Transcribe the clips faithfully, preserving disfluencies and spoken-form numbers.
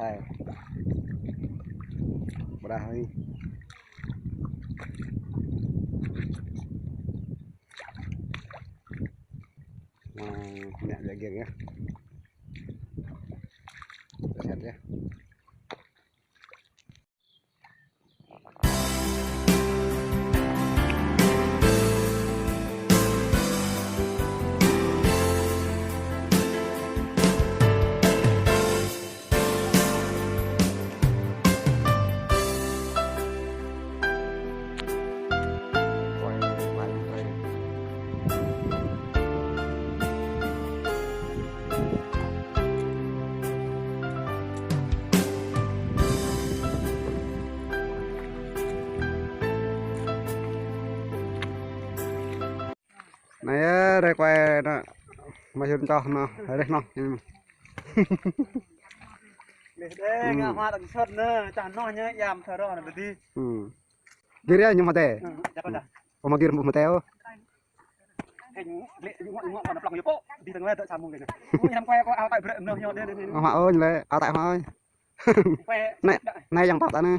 Ƀôdah anai. Nah, minyak daging ya. Kita lihat ya. Anai yơh, rai quay anŭn. Mơ̆ hơnŭn čoh anŭn, rĕh anŭn. Leh đeh, ngă hua tơ̆ng sơ̆t anŭn, čah anŭn ñu yam thơrô anŭn bơdi. Hmm. Gir ya, ñu mơ̆ tê. Hmm, jăk dah. Ơ, mơ̆ gir mơ̆ tê ôh. Hĕ, ñu lĕ, ñu ngŏ, ñu ngŏ, kơ anŭn plŏng ñu pô, bơdi tơ̆ng leh, tơ̆ samung kơ ñu. Ui, năm quay kơ ao tơi brơi anŭn ñu đeh, đeh, đeh. Ơ, mơ̆ ôh, ñu lĕ, ao tơi mơ̆ ôh. Quay. Anai, anai yang pap ta anai.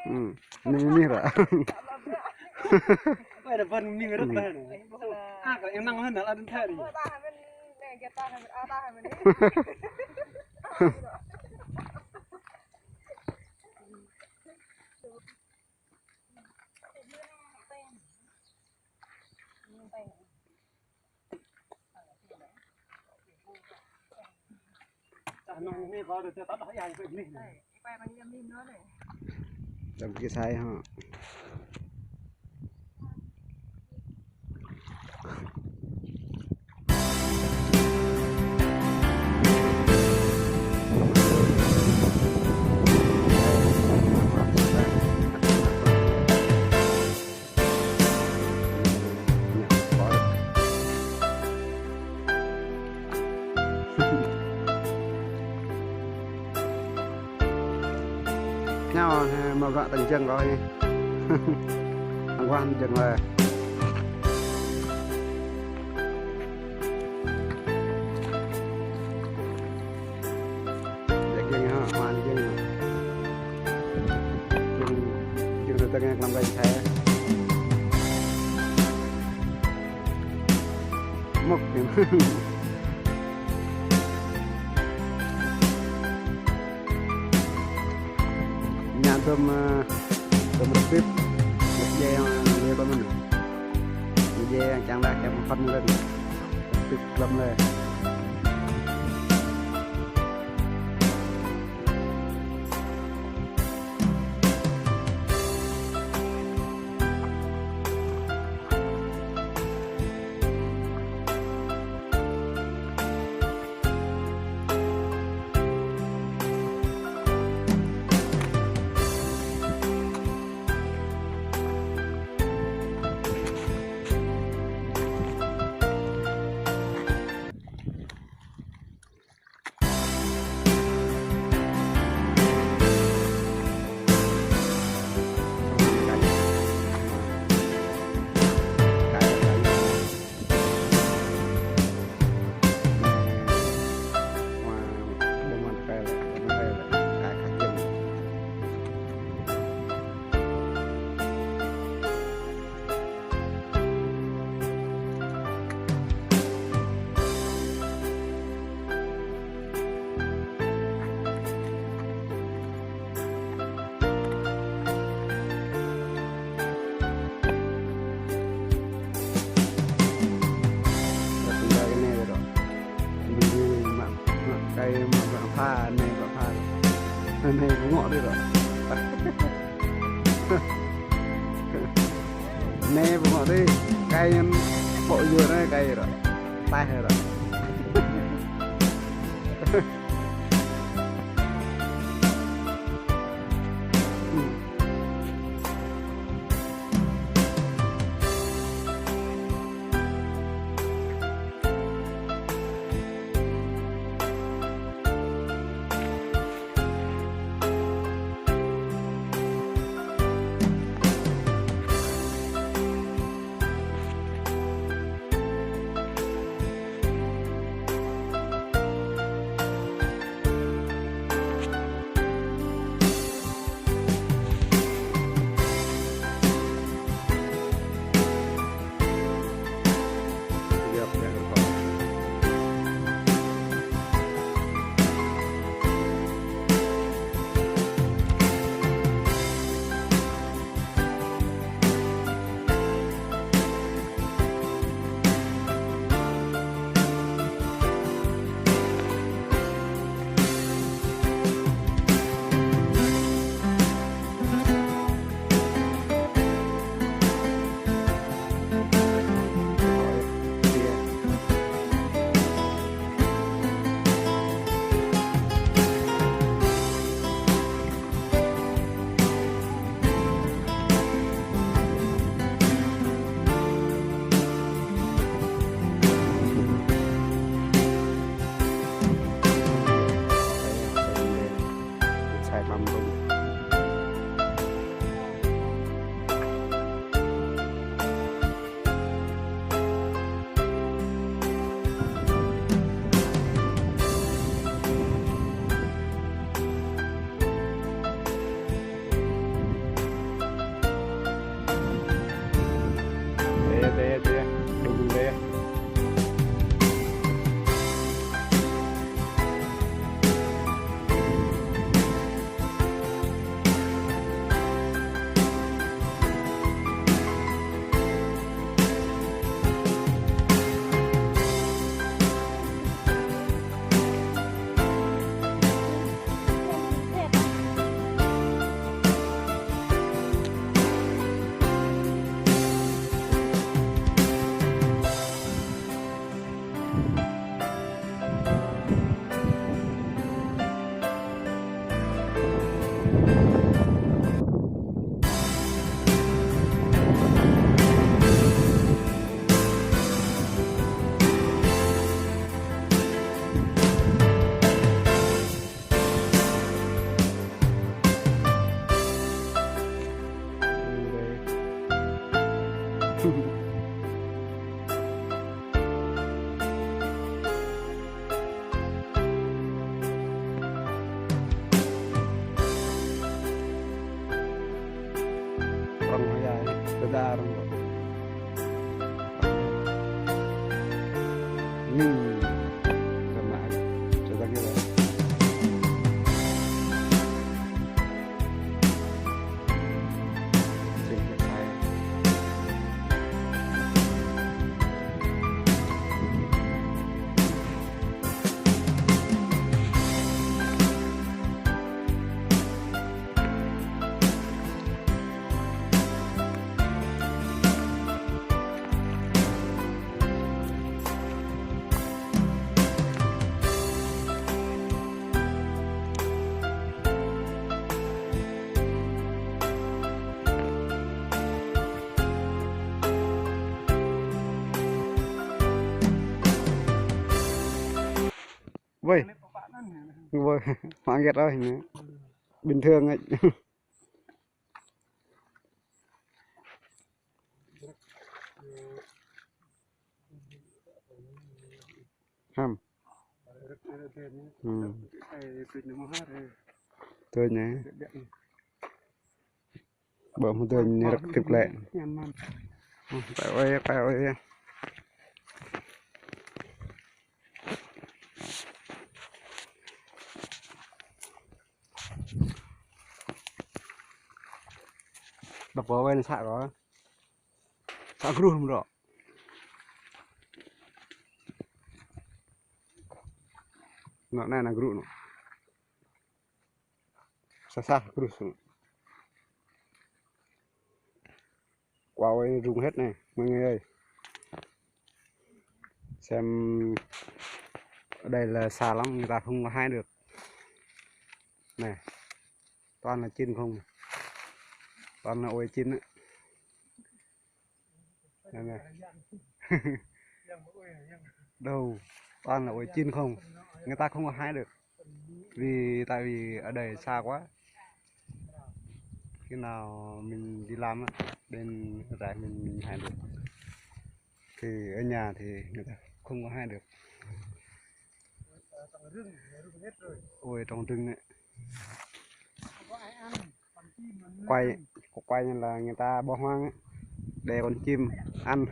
Hmm. Anai mih ră. Quay đa bơ̆n mih ră đa. Ah, kơ yang năng hơn, đa đa thai đi. Đăm kơ sai hă. Ñu, ơ, mă gŏ tơ̆ng jơ̆ng kơ ih. Hăng wah jơ̆ng lĕ. Daging hă, mơ̆n jơ̆ng. Jơ̆ng, jơ̆ng tơ̆ng tơ̆ng klam gai thai. Mŭk. Ñu tơ̆m, ơ, tơ̆m rơpit, rơpit yang lĕ ƀă mơ̆n. Ñu yang čang dah, čang pơpăn mơ̆n. Rơpit lăm lĕ. Mă, mă, kai mă, mă, pha, anai, mă, pha. Anai, bơngŏ đơi ră. Anai, bơngŏ đơi. Kai anŭn, pŏk yua anai, kai ră. Taih ră. Đe, đe, đu đe. Orang Maya, beda orang. Nih, sama aja. Coba kita. Vơi. Vơi, mă get rồi nè. Bình thường ấy. Hăm. Hmm. Tuh nè. Bơ mơ̆ tuh nè rơ̆k tip lĕ. Pĕ ơi, pĕ ơi. Đập vào bên sạ rồi. Sạ gru mơ̆ đó. Nó này là gru nó. Sa sa gru sung. Wow, rung hết nè, mọi người ơi. Xem, ở đây là xa lắm, người ta không có hái được. Này, toàn là chín không. Toàn là ổi chín đấy. Này, này. Đâu, toàn là ổi chín không. Người ta không có hái được. Vì, tại vì ở đây xa quá. Khi nào mình đi làm á, đến rải mình, mình hái được. Thì ở nhà thì người ta không có hái được. Ôi, trong rừng ấy. Quay, quay như là người ta bỏ hoang ấy. Để con chim ăn.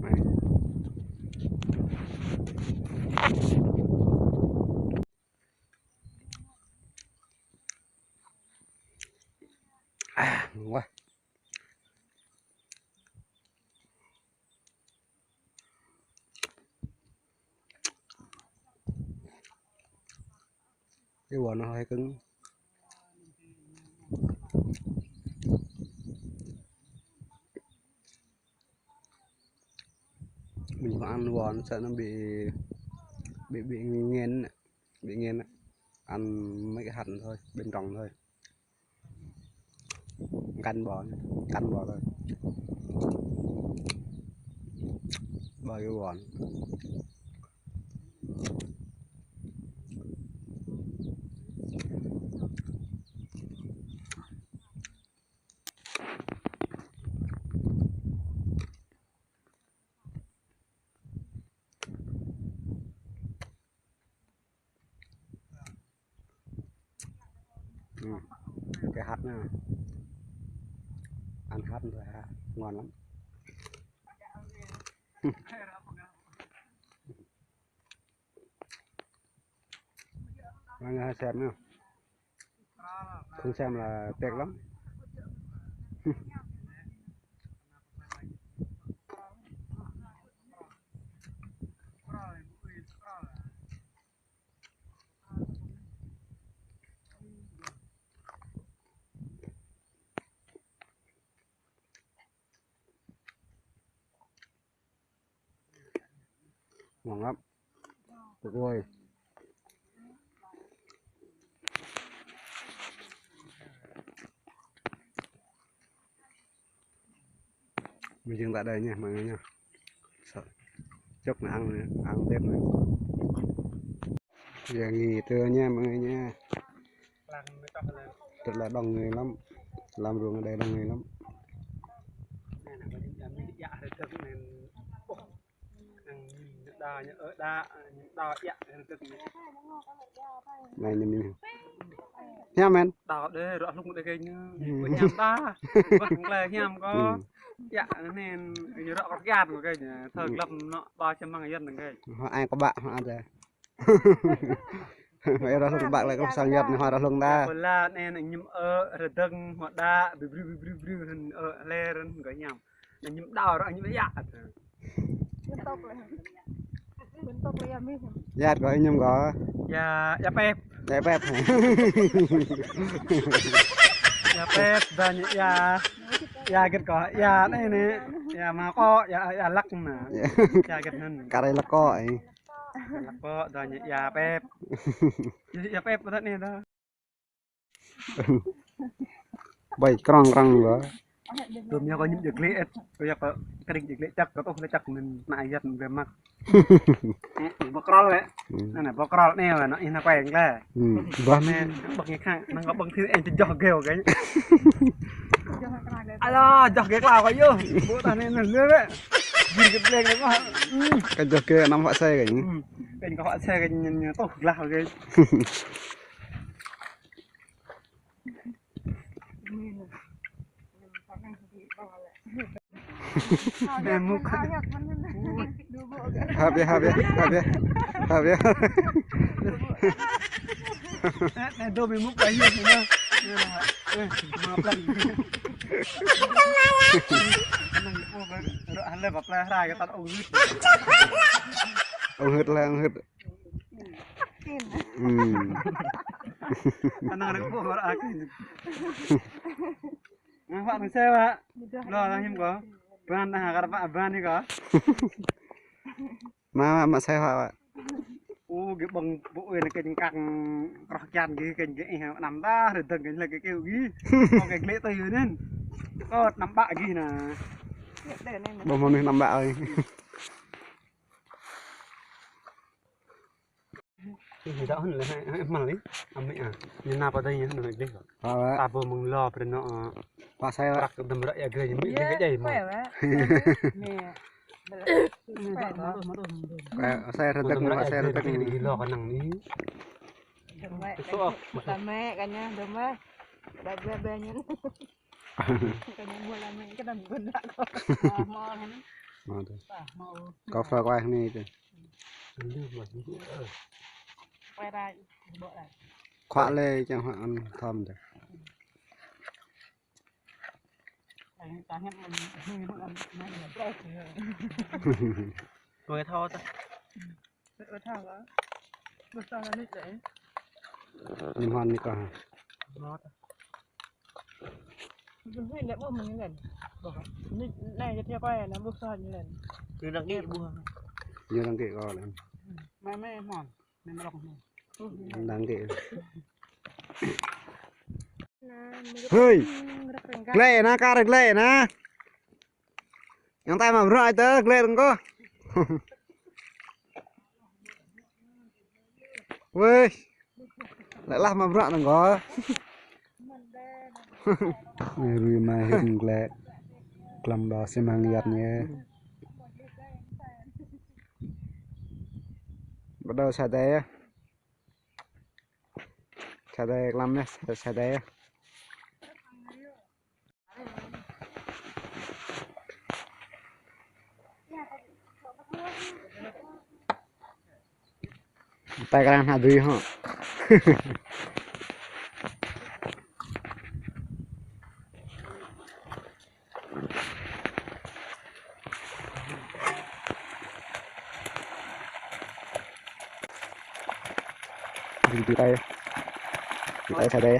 Này. À, ngon quá. Cái vỏ nó hơi cứng. Mình phải ăn vỏ nó sợ nó bị, bị, bị nghiện, bị nghiện. Ăn mấy cái hạt thôi, bên trong thôi. Cắn bò, cắn bò thôi. Bò vô bò. Ừ. Cái hạt nè. Ăn hăt rồi hă, ngon lắm. Mọi người xem nha. Không xem là tuyệt lắm. Ngon lắm. Tuyệt vời. Mình dừng tại đây nha mọi người nha. Sợ. Chốc là ăn, ăn tiếp này. Giờ nghỉ trưa nha mọi người nha. Rất là đông người lắm. Làm ruộng ở đây đông người lắm. Này nhìn. Hiam men. Đào đê rọ lung đê kê ñu. Hiam ta. Bác lê hiam có. Hiam nên ñu rọ có gạt của kê ñu. Thơ lắm nó ba trăm mang yên đằng kê. Họ ai có bạn họ ra. Hmâo rah hlung bă lĕ kơ sang yăt anai hmâo rah hlung đa. Bơ la anai anŭn ñăm ơ, rơdơ̆ng hmâo đa, bri bri bri bri hăn ơ, lĕ rơ̆n gơ̆ ñăm. Anŭn ñăm đao ră ñăm yă. Yăt kơ ñăm gơ̆. Yă, yă pep. Yă pep. Yă pep, dan yă. Yă gĭt kơ, yă anai anai. Yă mă kơ, yă, yă lăk anai. Yă gĭt anŭn. Kar lăk kơ, ih. Lăk kơ, dan yă pep. Yă pep, pơtăt anai dah. Bai krong krong gơ̆. Tơm yă kơ ñăm jơglĕ ĕt, kơ yă kơ kring jơglĕ čăk, kơ tŭ lĕ čăk anŭn anai yăt anŭn ƀe măk. Ơ, bơkrol wĕ. Anai bơkrol anai wĕ, anai ih anai kuai lĕ. Bah anai, ƀơ̆ng ñu khăng, năng kơ ƀơ̆ng thil ĕn čơjoh gơ̆ kơ. Alo, joh gơ̆ klao kơ yơh. Bơ tah anai anai lĕ wĕ. Jir kơ bleng lĕ kơ. Kơ joh gơ̆ năm hua sai kơ ñu. Kơ ñu hua sai kơ ñu, ñu tŭ glah kơ. Ƀe mŭk. Hăp yơh, hăp yơh, hăp yơh. Hăp yơh. Ơ, anai dŏ ƀe mŭk ƀai yơh anai. Ơ, mă plăng. Anai, ơ, ră hlơi pă plăng hrai kơ tăt ung hưt. Ung hưt lah, ung hưt. Kin. Ơ. Anai ră ƀuh ră akin. Ngă wă anŭn sĕ wă. Lo lah hiam kơ. Ban dah kar wă ban anai kơ. Mă, mă, mă sĕ wă wă. Ơ, gơ̆ ƀơ̆ng ƀu ơi anai kơ jing kăng kroh kian gơ̆ kơ jing gơ̆ ih anăm dah rơdơ̆ng kơ lĕ kơ kêu gơ̆. Kơ kơ glĕ tui anŭn. Kơ anăm ƀă gơ̆ anai. Ƀơ̆ng mơnuih anăm ƀă ơi. Ih, dŏ hăn lĕ, hăn, hăn, hmal ih. Amĭ ah. Ñu nao pơ adai ñu hăn lĕ dih. Pă wă. Ta ƀu mơ̆ng lo brơi nao, ơ. Pă sai wă. Prăk dăm ră yă gơ̆ ñu mĭ dih kơ djai mă. Pă wă. Pă, sai rơdơ̆ng, pă sai rơdơ̆ng. Dăm ră yă gơ̆ ñu lo kơ năng ni. Dăm wă. Tơsŏk. Tơmĕ kơ ñu, dăm wă. Đa ƀe ƀe ñu. Kơ ñu mơ̆ la mĕ, kơ dăm gơ̆ đa kơ. Mă hăn. Mă tơ. Pă, mă. Kơ pha kơ ai ni tơ. Khuă lĕ čang hua ăn thom tơ. Kơ thâo tơ. Ñu hăn ni kơ. Ñu đăng ký ƀuh. Ñu đăng ký kơ lĕ. Mai mai hăn. Mai mai lŏk hăn. Đăng ký. Hơi. Glĕ anai, kar glĕ anai. Yang tai mă bruă tơ, glĕ rơ̆ng kơ. Wih. Lĕ lah mă bruă rơ̆ng kơ. Rui mai hĭ glĕ. Klăm ƀă sĭ măng yăt ñu. Bắt đầu sa đe. Sa đe klăm yơh, sa đe. Tơlơi kơ arăng hă dưi hŏ. Dưi, dưi tơi. Dưi tơi sa tơi.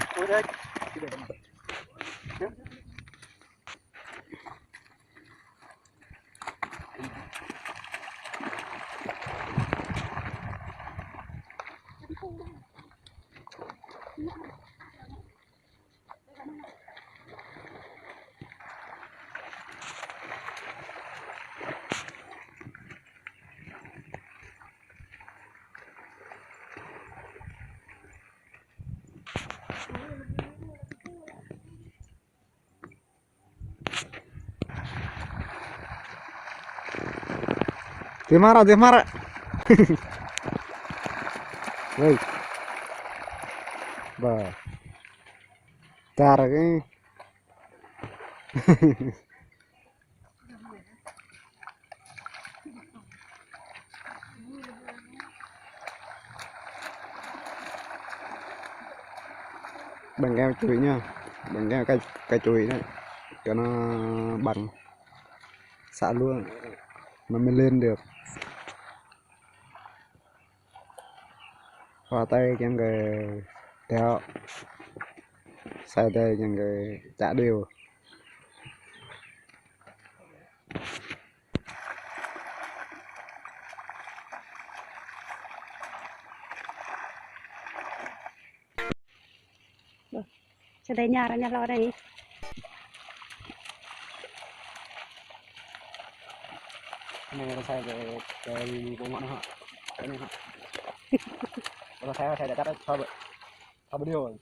Dih mara, dih mara. Woi. Ba. Dar ke. Bằng keo chùi nha. Bằng keo cái, cái chùi đấy. Cho nó bằng. Xả lúa. Nó mới lên được. Hoa tay cho người theo. Sai tay cho người chả đều. Sa tơi ña ra ña lo đây. Anai rơsai kơ, kơ ri pô mă anai hă. Anai hă. Rơsai, rơsai đa čăt, čô bơ. Čô bơ điều.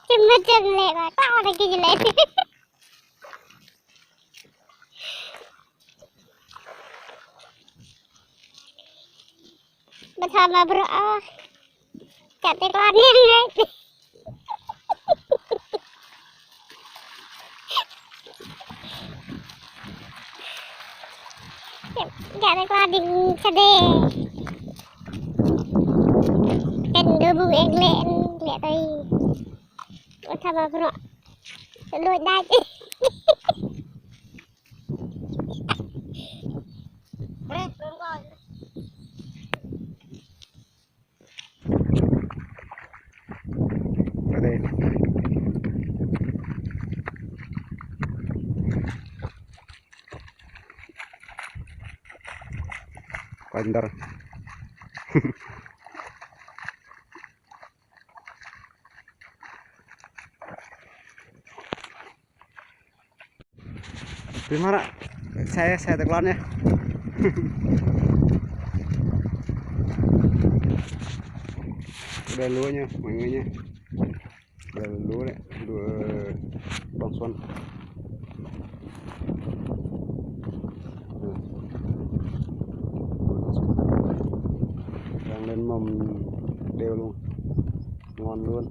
Čơmăt čơmlĕ, ba, klă lagi jơlĕ. Bơtha ma bruă ah. Čăt tơklă anai. Čăt tơklă đing čơđeh. Kăn dơ̆ ƀu eng lĕ, lĕ tơi. Bơtha ma bruă. Lôi đai. Ở đây. Quay đằng đó. Dih mara. Sa, sa tơklă anai. Đuaĭ lu nha, mọi người nha. Đuaĭ lu lĕ, đuaĭ Đông Xuân. Đang lên mâm đều luôn. Ngon luôn.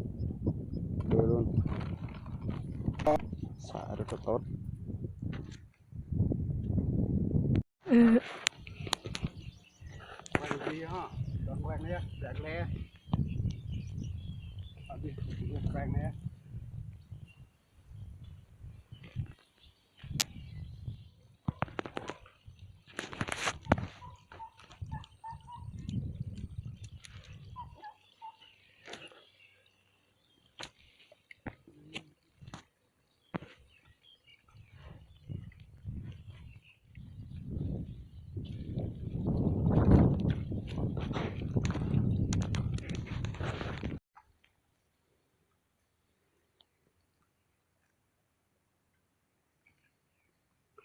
Đều luôn. Xả rất là tốt. Quay đi ha, đón quay nè, quay nè. Quay nè.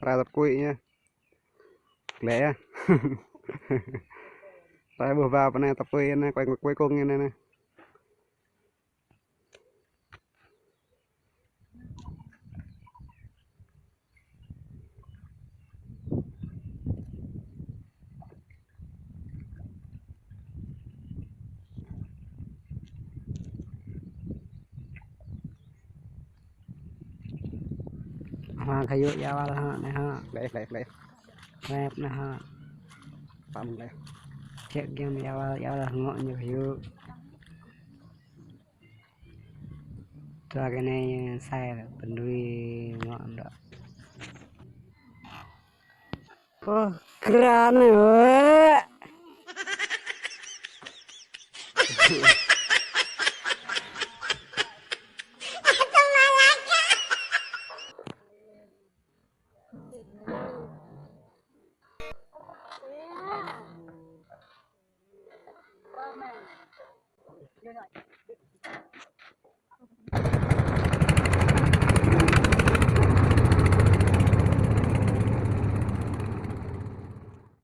Rai tơpui ñu. Glĕ yơh. Rai ƀuh ba pơ anai tơpui anai, quay, quay cuồng ñu anai anai. Hmang kơyŭ ia wăl hă anai hă. Glĕ, glĕ, glĕ. Rep anai hă. Păm glĕ. Ček giăm ia wăl, ia wăl ngŏ ñu kơyŭ. Dua kơ anai sai pơdui ngŏ đŏ. Ơ, kran anai wă.